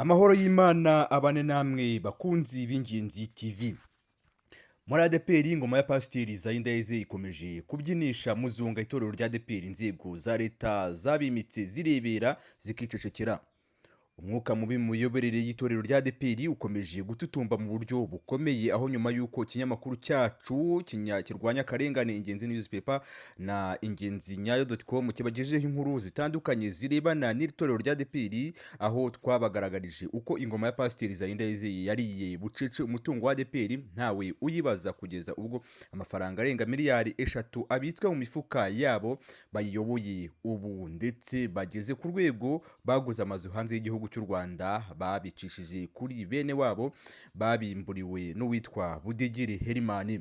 Amahoro y'Imana abane namwe bakunzi b'Ingenzi TV. Muri ADEPR, ingoma ya Pasiteri Isaie Ndayizeye ikomeje kubyinisha muzunga itorero rya ADEPR, inzego za leta zabimitse zirebera zikicecekera. Umwuka mubi mu miyoborere y'itorero rya ADEPR ukomeje gututumba mu buryo bukomeye, aho nyuma y'uko ikinyamakuru cyacu kirwanya akarengane Ingenzi Newspaper na Ingenzi Nyayo.com kibagejejeho inkuru zitandukanye zirebana n'iri torero rya ADEPR, aho twabagaragarije uko ingoma ya Pasiteri Isaie Ndayizeye yariye bucece umutungo wa ADEPR ntawe uyibaza, kugeza ubwo amafaranga arenga miliyari 3 abitswe mu mifuka yabo bayiyoboye ubu, ndetse bageze ku rwego baguze amazu hanze y'igihugu cy'u Rwanda babicishije kuri bene wabo babimburiwe n'uwitwa Budigiri Herimani.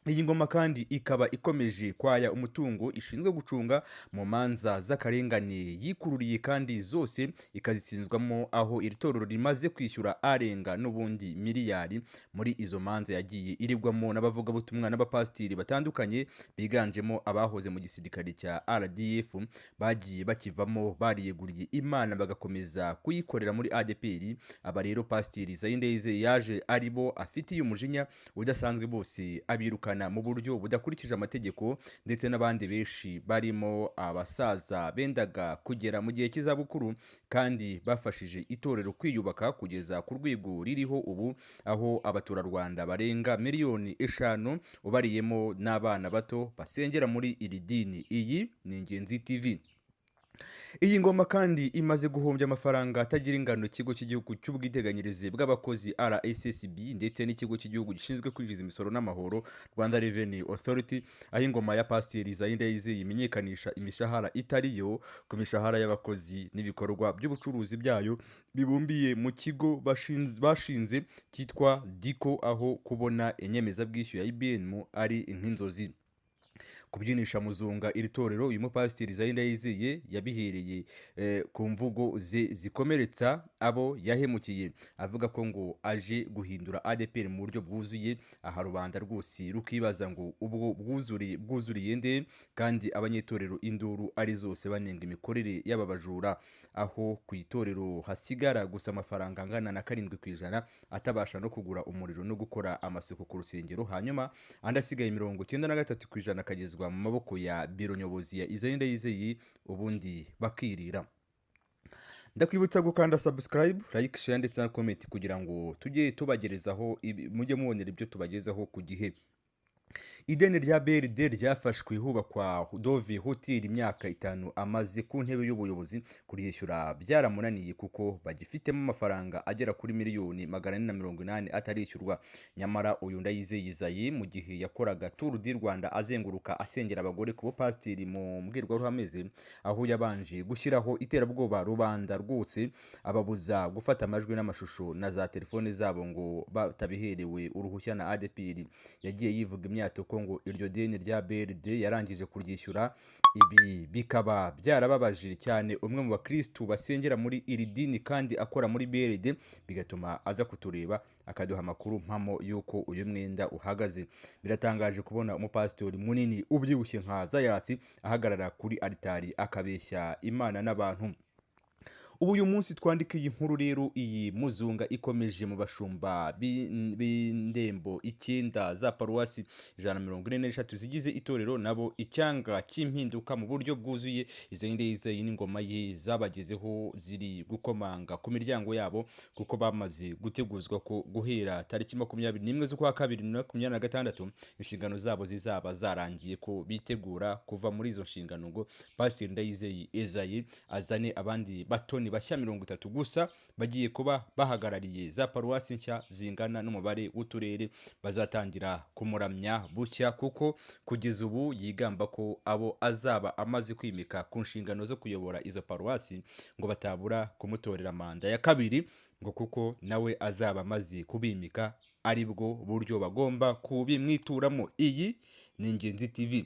Iyi ngoma kandi ikaba ikomeje kwaya umutungo ishinzwe gucunga mu manza z'akarengane yikururiye, kandi zose ikazitsinzwamo, aho iri torero rimaze kwishyura arenga n'ubundi miliyari muri izo manza yagiye irigwamo n'abavugabutumwa n'abapasitiri batandukanye, biganjemo abahoze mu gisirikare cya RDF bagiye bakivamo bariyeguriye Imana bagakomeza kuyikorera muri ADEPR. Aba rero Pasiteri Isaie Ndayizeye yaje ari bo afitiye umujinya udasanzwe, bose abirukana mu buryo budakurikije amategeko, ndetse n'abandi benshi barimo abasaza bendaga kugera mu gihe cy'izabukuru kandi bafashije itorero kwiyubaka kugeza ku rwego ririho ubu, aho abaturarwanda barenga miliyoni 5 ubariyemo n'abana bato basengera muri iri dini. Iyi ni Ingenzi TV. Iyi ngoma kandi imaze guhombya amafaranga atagira ingano ikigo cy'igihugu cy'ubwiteganyirize bw'abakozi RSSB ndetse n'ikigo cy'igihugu gishinzwe kwinjiza imisoro n'amahoro Rwanda Revenue Authority, aho ingoma ya Pasiteri Isaie Ndayizeye imenyekanisha imishahara itari yo ku mishahara y'abakozi n'ibikorwa by'ubucuruzi byayo bibumbiye mu kigo bashinze cyitwa Diko, aho kubona inyemezabwishyu ya EBM ari nk'inzozi. Kubyinisha muzunga iri torero, uyu mupasiteri Isaie Ndayizeye yabihereye ku mvugo ze zikomeretsa abo yahemukiye, avuga ko ngo aje guhindura ADEPR mu buryo bwuzuye. Aha rubanda rwose rukibaza ngo ubwo bwuzuriye bwuzuriye nde, kandi abanyetorero induru ari zose banenga imikorere y'aba bajura, aho ku itorero hasigara gusa amafaranga angana na 7% atabasha no kugura umuriro no gukora amasuku ku rusengero, hanyuma andi asigaye 93% akagezwa mu maboko ya biro nyobozi ya Isaie Ndayizeye, ubundi bakirira. Ndakwibutsa gukanda subscribe, like, share ndetse na comment kugira ngo tujye tubagerezaho mujye mubonera ibyo tubagezaho ku gihe. Ideni rya BRD ryafashwe hubakwa Dove Hotel, imyaka 5 amaze ku ntebe y'ubuyobozi kuryishyura byaramunaniye, kuko bagifitemo amafaranga agera kuri miliyoni 480 atarishyurwa. Nyamara uyu Ndayizeye Isaie, mu gihe yakoraga Tour du Rwanda azenguruka asengera abagore ku bupasiteri mu mbwirwaruhame ze, aho yabanje gushyiraho iterabwoba rubanda rwose, ababuza gufata amajwi n'amashusho na za telefone zabo ngo batabiherewe uruhushya na ADEPR, yagiye yivuga imyato ko ngo iryo deni rya BRD yarangije kuryishyura. Ibi bikaba byarababaje cyane umwe mu bakristu basengera muri iri dini kandi akora muri BRD, bigatuma aza kutureba akaduha amakuru mpamo y'uko uyu mwenda uhagaze. Biratangaje kubona umupasitori munini ubyibushye nka Zayasi ahagarara kuri alitari akabeshya Imana n'abantu. Ubu uyu munsi twandika iyi nkuru rero, iyi muzunga ikomeje mu bashumba b'indembo 9 za paruwasi 143 zigize itorero, nabo icyanga cy'impinduka mu buryo bwuzuye Isaie Ndayizeye n'ingoma ye zabagezeho ziri gukomanga ku miryango yabo, kuko bamaze guteguzwa ko guhera tariki 21 z'ukwa kabiri 2026 inshingano zabo zizaba zarangiye, ko bitegura kuva muri izo nshingano ngo Pasiteri Ndayizeye Esaie azane abandi batoni bashya 30 gusa bagiye kuba bahagarariye za paruwasi nshya zingana n'umubare w'uturere bazatangira kumuramya bushya, kuko kugeza ubu yigamba ko abo azaba amaze kwimika ku nshingano zo kuyobora izo paruwasi ngo batabura kumutorera manda ya kabiri, ngo kuko nawe azaba amaze kubimika, aribwo buryo bagomba kubimwituramo. Iyi ni Ingenzi TV.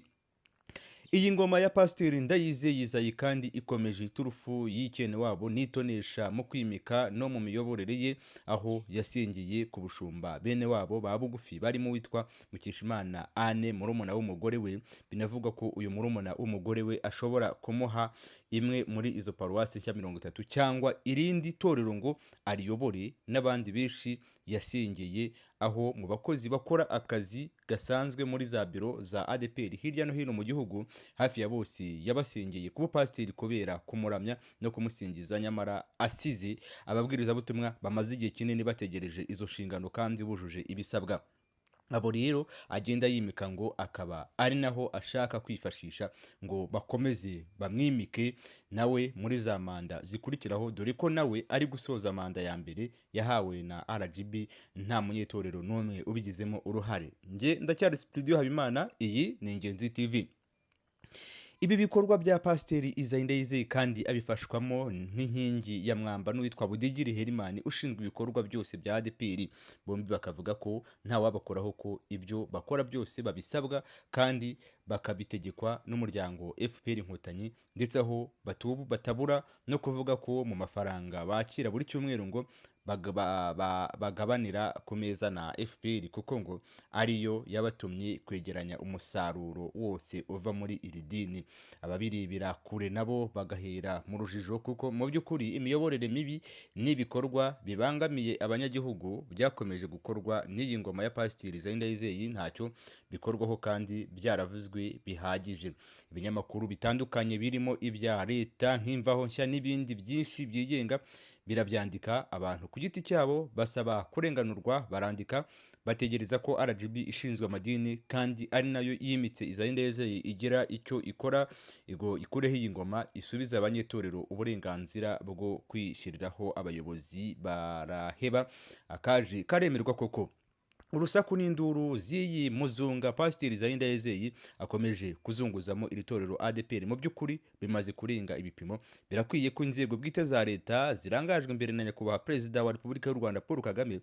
Iyi ngoma ya Pasiteri Ndayizeye Izayi kandi ikomeje iturufu y'ikene wabo n'itonesha mu kwimika no mu miyoborere ye, aho yasengeye ku bushumba bene wabo ba bugufi barimo uwitwa Mukeshimana Anne, murumuna w'umugore we. Binavugwa ko uyu murumuna w'umugore we ashobora kumuha imwe muri izo paruwasi nshya 30 cyangwa irindi torero ngo ariyobore, n'abandi benshi yasengeye, aho mu bakozi bakora akazi gasanzwe muri za biro za ADEPR hirya no hino mu gihugu hafi ya bose yabasengeye kuba pasiteri kubera kumuramya no kumusingiza, nyamara asize ababwirizabutumwa bamaze igihe kinini bategereje izo nshingano kandi bujuje ibisabwa. Abo rero agenda yimika ngo akaba ari naho ashaka kwifashisha ngo bakomeze bamwimike nawe muri za manda zikurikiraho, dore ko nawe ari gusoza manda ya mbere yahawe na RGB nta munyetorero n'umwe ubigizemo uruhare. Njye ndacyari Studio Habimana, iyi ni Ingenzi TV. Ibi bikorwa bya Pasiteri Izayi Ndayizeye kandi abifashwamo nk'inkingi ya mwamba n'uwitwa Budigiri Herimani ushinzwe ibikorwa byose bya ADEPR. Bombi bakavuga ko nta wabakoraho, ko ibyo bakora byose babisabwa kandi bakabitegekwa n'umuryango FPR Inkotanyi, ndetse aho batabura no kuvuga ko mu mafaranga bakira buri cyumweru ngo bagabanira ku meza na FPR, kuko ngo ariyo yabatumye kwegeranya umusaruro wose uva muri iri dini. Ababirebera kure nabo bagahera mu rujijo, kuko mu by'ukuri imiyoborere mibi n'ibikorwa bibangamiye abanyagihugu byakomeje gukorwa n'iyi ngoma ya Pasiteri Izayi Ndayizeye ntacyo bikorwaho kandi byaravuzwe bihagije. Ibinyamakuru bitandukanye birimo ibya leta nk'Imvaho Nshya n'ibindi byinshi byigenga birabyandika, abantu ku giti cyabo basaba kurenganurwa barandika, bategereza ko RGB ishinzwe amadini kandi ari nayo yimitse Izayi Ndayizeye igira icyo ikora ngo ikureho iyi ngoma, isubize abanyetorero uburenganzira bwo kwishyiriraho abayobozi. Baraheba, akaje karemerwa koko. Urusaku n'induru z'iyi muzunga Pasiteri Izayi Ndayizeye akomeje kuzunguzamo iri torero ADEPR mu by'ukuri bimaze kurenga ibipimo. Birakwiye ko inzego bwite za leta zirangajwe imbere na Nyakubahwa Perezida wa Repubulika y'u Rwanda Paul Kagame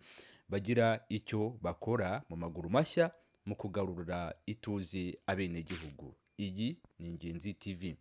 bagira icyo bakora mu maguru mashya mu kugarura ituze abenegihugu. Iyi ni Ingenzi TV.